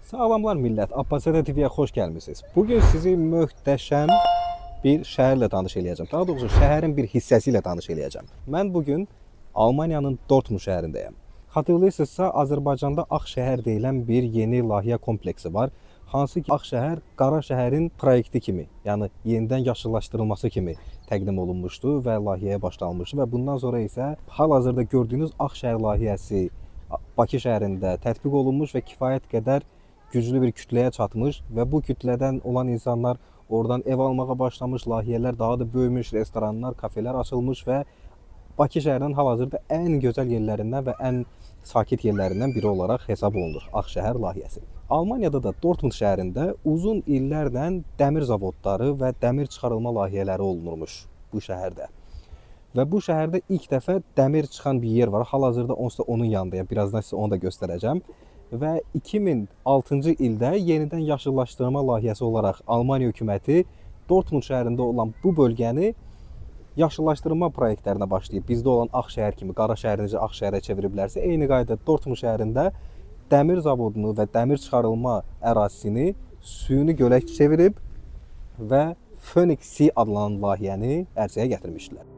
Salamlar millət, Abbasədə TV-yə xoş gəlmisiniz. Bugün sizi möhtəşəm bir şəhərlə tanış eləyəcəm. Daha doğrusu şəhərin bir hissəsi ilə tanış eləyəcəm. Mən bugün Almaniyanın Dortmund şəhərindəyəm. Xatırlayırsınızsa, Azərbaycanda Ağşəhər deyilən bir yeni layihə kompleksi var. Hansı ki Ağşəhər Qara şəhərin proyekti kimi, yəni yenidən yaşıllaşdırılması kimi təqdim olunmuşdu və layihəyə başlanılmışdı və bundan sonra isə hal-hazırda gördüyünüz Ağşəhər layihəsi Bakı şəhərində tətbiq olunmuş və kifayət qədər güclü bir kütləyə çatmış və bu kütlədən olan insanlar oradan ev almağa başlamış, layihələr daha da böyümüş, restoranlar, kafelər açılmış və Bakı şəhərinin hal-hazırda ən gözəl yerlərindən və ən sakit yerlərindən biri olaraq hesab olunur Ağşəhər layihəsi. Almaniyada da Dortmund şəhərində uzun illərlə dəmir zavodları və dəmir çıxarılma layihələri olunurmuş bu şəhərdə. Və bu şəhərdə ilk dəfə dəmir çıxan bir yer var. Hal-hazırda onsuz da onun yanındayam. Birazdan sizə onu da göstərəcəm. Və 2006-cı ildə yenidən yaşıllaşdırma layihəsi olaraq Almaniya hökuməti Dortmund şəhərində olan bu bölgəni yaşıllaşdırma proyektlərinə başlayıb. Bizdə olan Ağşəhər kimi Qara şəhəri necə Ağşəhərə çeviriblərsə, eyni qaydada Dortmund şəhərində dəmir zavodunu və dəmir çıxarılma ərazisini süni gölə çevirib və Phoenix Sea adlanan layihəni ərsəyə gətirmişdilər.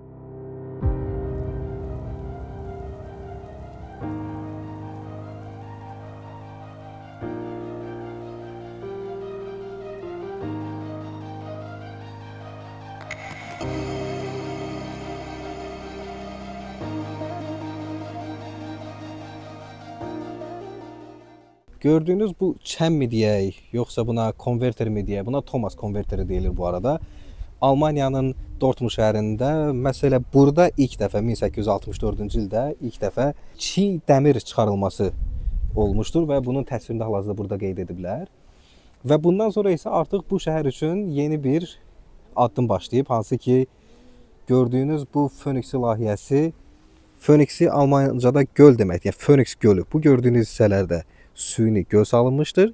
Gördüyünüz bu çən mi deyək, yoxsa buna konverter mi deyək? Buna Thomas konverteri deyilir bu arada. Almaniyanın Dortmund şəhərində, məsələ burada ilk dəfə 1864-cü ildə ilk dəfə çiy dəmir çıxarılması olmuşdur və bunun təsvirini hal-hazırda burada qeyd ediblər. Və bundan sonra isə artıq bu şəhər üçün yeni bir addım başlayıb, hansı ki gördüyünüz bu Phoenix layihəsi, Phoenixi Almancada göl deməkdir. Yəni Phoenix gölü. Bu gördüyünüz hissələrdə süni göl salınmışdır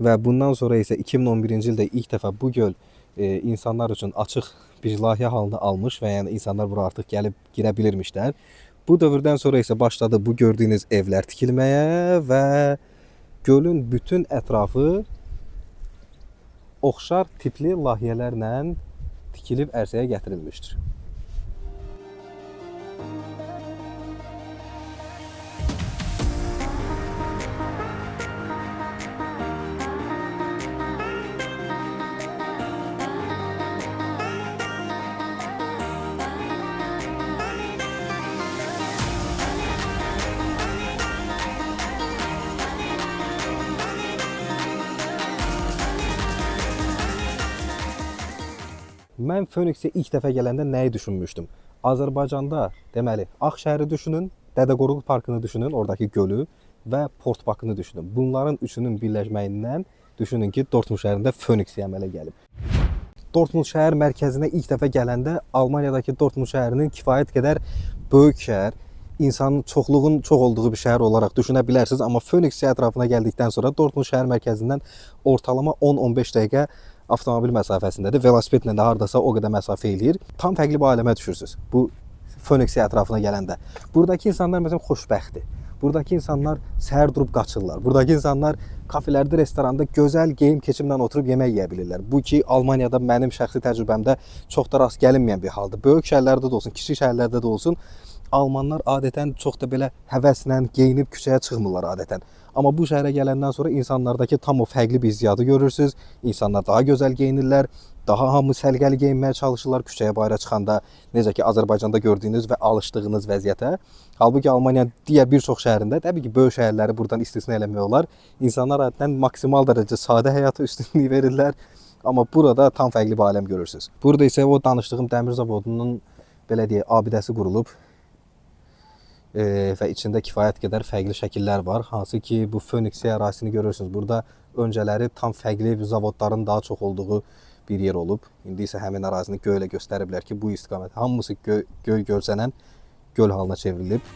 və bundan sonra isə 2011-ci ildə ilk dəfə bu göl insanlar üçün açıq bir layihə halını almış və yəni insanlar bura artıq gəlib girə bilirmişlər. Bu dövrdən sonra isə başladı bu gördüyünüz evlər tikilməyə və gölün bütün ətrafı oxşar tipli layihələrlə tikilib ərsəyə gətirilmişdir. Mən Phoenixə ilk dəfə gələndə nəyi düşünmüşdüm? Azərbaycanda, deməli, Ağşəhəri düşünün, Dədə Qorqud Parkını düşünün, oradakı gölü və Port Bakını düşünün. Bunların üçünün birləşməyindən düşünün ki, Dortmund şəhərində Phoenix əmələ gəlib. Dortmund şəhər mərkəzinə ilk dəfə gələndə Almaniyadakı Dortmund şəhərinin kifayət qədər böyük şəhər, insanın çoxluğun çox olduğu bir şəhər olaraq düşünə bilərsiniz, amma Phoenix ətrafına gəldikdən sonra Dortmund şəhər mərkəzindən ortalama 10-15 dəqiqə avtomobil məsafəsindədir. Velosipedlə də hardasa o qədər məsafə eləyir. Tam fərqli bir aləmə düşürsünüz bu Phoenix ətrafına gələndə. Buradakı insanlar məsələn xoşbəxtdir. Buradakı insanlar səhər durub qaçırlar. Buradakı insanlar kafelərdə, restoranda gözəl geyim keçimlə oturub yemək yeyə bilirlər. Bu ki Almaniyada mənim şəxsi təcrübəmdə çox da rast gəlinməyən bir haldır. Böyük şəhərlərdə də olsun, kiçik şəhərlərdə də olsun, Almanlar adətən çox da belə həvəslə geyinib küçəyə çıxmırlar adətən. Amma bu şəhərə gələndən sonra insanlardakı tam o fərqli bir hissiyatı görürsünüz. İnsanlar daha gözəl geyinirlər, daha hamı səliqəli geyinməyə çalışırlar küçəyə bayıra çıxanda, necə ki Azərbaycanda gördüyünüz və alışdığınız vəziyyətə. Halbuki Almaniyanın digər bir çox şəhərində, təbii ki, böyük şəhərləri buradan istisna eləmək olar. İnsanlar adətən maksimal dərəcədə sadə həyata üstünlük verirlər. Amma burada tam fərqli bir aləm görürsünüz. Burada isə o danışdığım dəmir zavodunun belə deyək, abidəsi qurulub. Və içində kifayət qədər fərqli şəkillər var. Hansı ki, bu Phoenix ərazisini görürsünüz. Burada öncələri tam fərqli zavodların daha çox olduğu bir yer olub. İndi isə həmin ərazini göylə göstəriblər ki, bu istiqamət hamısı göy görsənən göl halına çevrilib.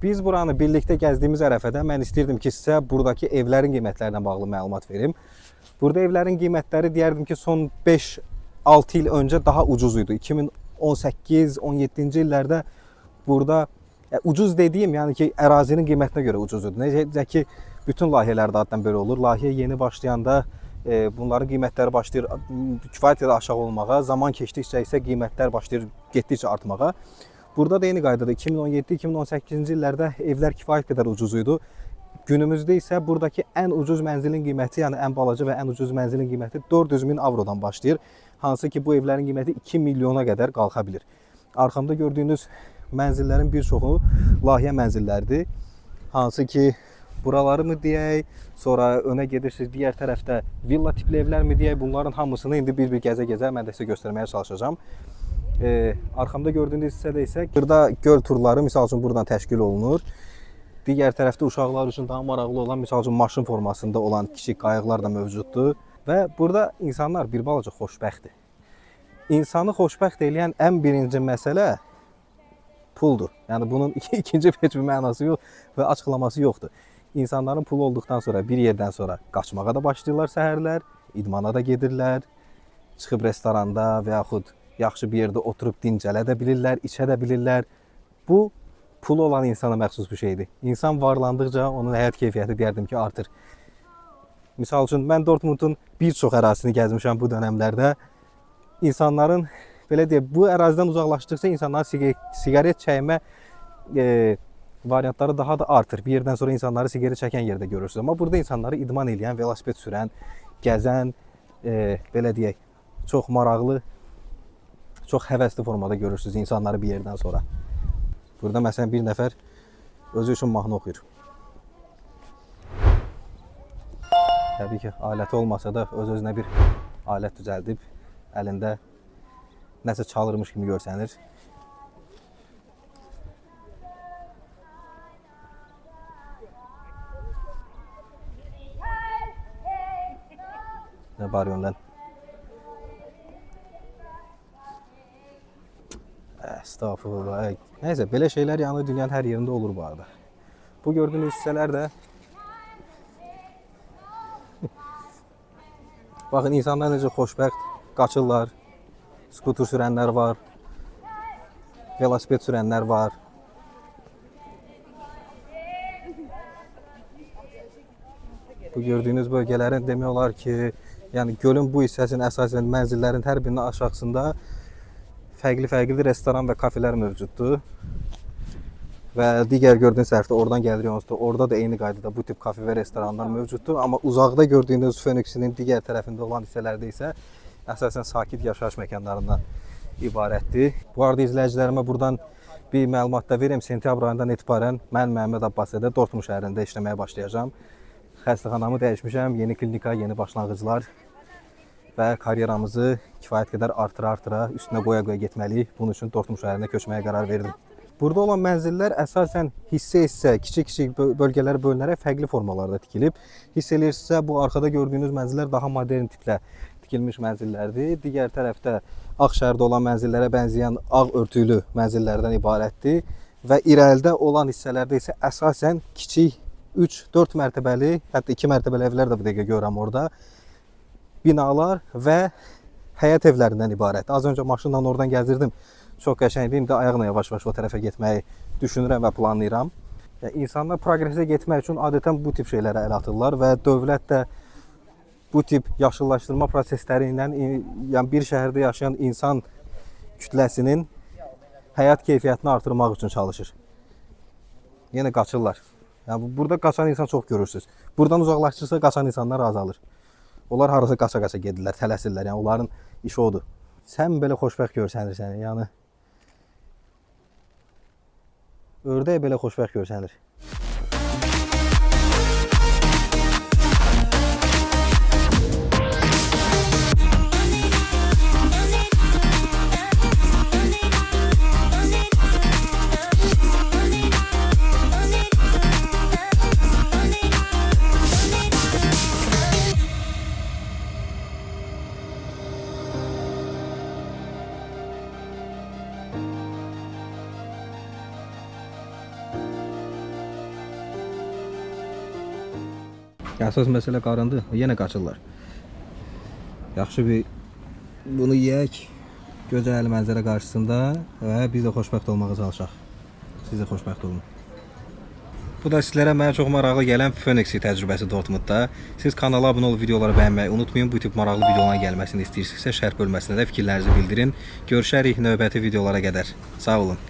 Biz buranı birlikdə gəzdiyimiz ərəfədə mən istirdim ki, sizə buradakı evlərin qiymətlərinə bağlı məlumat verim. Burada evlərin qiymətləri deyərdim ki, son 5-6 il öncə daha ucuz idi. 2018-17-ci illərdə burada ucuz dediyim, yəni ki, ərazinin qiymətinə görə ucuz idi. Necə ki, bütün layihələrdə adətən belə olur. Layihə yeni başlayanda bunların qiymətləri başlayır kifayət qədər aşağı olmağa, zaman keçdikcə isə qiymətlər başlayır getdikcə artmağa. Burada da eyni qaydada 2017-2018-ci illərdə evlər kifayət qədər ucuz idi. Günümüzdə isə buradakı ən ucuz mənzilin qiyməti, yəni ən balaca və ən ucuz mənzilin qiyməti 400 min avrodan başlayır. Hansı ki, bu evlərin qiyməti 2 milyona qədər qalxa bilir. Arxamda gördüyünüz mənzillərin bir çoxu layihə mənzilləridir. Hansı ki, buraları mı deyək, sonra önə gedirsiniz, digər tərəfdə villa tipli evlər mi deyək, bunların hamısını indi bir-bir gəzə-gəzə mən də sizə göstərməyə çalışacağam. Arxamda gördüyünüz hissədə isə burada göl turları misal üçün buradan təşkil olunur. Digər tərəfdə uşaqlar üçün daha maraqlı olan, misal üçün maşın formasında olan kiçik qayıqlar da mövcuddur. Və burada insanlar bir balaca xoşbəxtdir. İnsanı xoşbəxt eləyən ən birinci məsələ puldur. Yəni bunun ikinci heç bir mənası yox və açıqlaması yoxdur. İnsanların pulu olduqdan sonra bir yerdən sonra qaçmağa da başlayırlar səhərlər, idmana da gedirlər, çıxıb restoranda və yaxud yaxşı bir yerdə oturub dincələ də bilirlər, içə də bilirlər. Bu pulu olan insana məxsus bir şeydir. İnsan varlandıqca onun həyat keyfiyyəti deyərdim ki, artır. Misal üçün mən Dortmundun bir çox ərazisini gəzmişəm bu dönəmlərdə. İnsanların belə deyək, bu ərazidən uzaqlaşdıqca insanların siqaret çəkmə variantları daha da artır. Bir yerdən sonra insanları siqaret çəkən yerdə görürsünüz. Amma burada insanları idman eləyən, velosiped sürən, gəzən, belə deyək, çox maraqlı, çox həvəsli formada görürsünüz insanları bir yerdən sonra. Burada məsələn bir nəfər özü üçün mahnı oxuyur. Təbii ki, aləti olmasa da öz-özünə bir alət düzəldib, əlində nəsə çalırmış kimi görsənir. Nə bağırıyorsun lan? Estağfurullah. Neyse, belə şeylər yəni dünyanın hər yerində olur bu arada. Bu gördüyünüz hissələr də baxın, insanlar necə xoşbəxt qaçırlar. Skuter sürənlər var, velosiped sürənlər var. Bu gördüyünüz bölgələrin demək olar ki, yəni gölün bu hissəsinin əsasən mənzillərin hər birinin aşağısında fərqli-fərqli restoran və kafelər mövcuddur. Və digər gördüyünüz tərəfdə oradan gəlirik onsuz da, orada da eyni qaydada bu tip kafe və restoranlar mövcuddur. Amma uzaqda gördüyünüz Phoenix'in digər tərəfində olan hissələrdə isə əsasən sakit yaşayış məkanlarından ibarətdir. Bu arada izləyicilərimə buradan bir məlumat da verim. Sentyabr ayından etibarən mən Məhəmməd Abbaszadə Dortmund şəhərində işləməyə başlayacağam. Xəstəxanamı dəyişmişəm, yeni klinika, yeni başlanğıclar və karyeramızı kifayət qədər artıra-artıra, üstünə qoya-qoya getməliyik. Bunun üçün Dortmund şəhərinə köçməyə qərar verdim. Burada olan mənzillər əsasən hissə-hissə, kiçik-kiçik bölgələrə bölünərək fərqli formalarda tikilib. Hiss eləyirsinizsə, bu arxada gördüyünüz mənzillər daha modern tiplə tikilmiş mənzillərdir. Digər tərəfdə Ağ şəhərdə olan mənzillərə bənzəyən ağ örtüklü mənzillərdən ibarətdir. Və irəlidə olan hissələrdə isə əsasən kiçik 3-4 mərtəbəli, hətta 2 mərtəbəli evlər də bu dəqiqə görürəm orada. Binalar və həyət evlərindən ibarətdir. Az öncə maşınla oradan gəzirdim. Çox qəşəngdir. İndi ayaqla yavaş-yavaş o tərəfə getməyi düşünürəm və planlayıram. Yəni, insanlar proqresə getmək üçün adətən bu tip şeylərə əl atırlar və dövlət də bu tip yaşıllaşdırma prosesləri ilə yəni bir şəhərdə yaşayan insan kütləsinin həyat keyfiyyətini artırmaq üçün çalışır. Yenə qaçırlar. Yəni burada qaçan insan çox görürsünüz. Buradan uzaqlaşdırsa qaçan insanlar azalır. Onlar harasa qaça-qaça gedirlər, tələsirlər. Yəni onların işi odur. Sən belə xoşbəxt görsənirsən, yəni ördək belə xoşbəxt görsənir. Əsas məsələ qarındır. Yenə qaçırlar. Yaxşı bir bunu yeyək. Gözəl mənzərə qarşısında və biz də xoşbəxt olmağa çalışaq. Siz də xoşbəxt olun. Bu da sizlərə mənə çox maraqlı gələn Phoenix təcrübəsi Dortmundda. Siz kanala abunə olub videoları bəyənməyi unutmayın. Bu tip maraqlı videoların gəlməsini istəyirsinizsə şərh bölməsində də fikirlərinizi bildirin. Görüşərik növbəti videolara qədər. Sağ olun.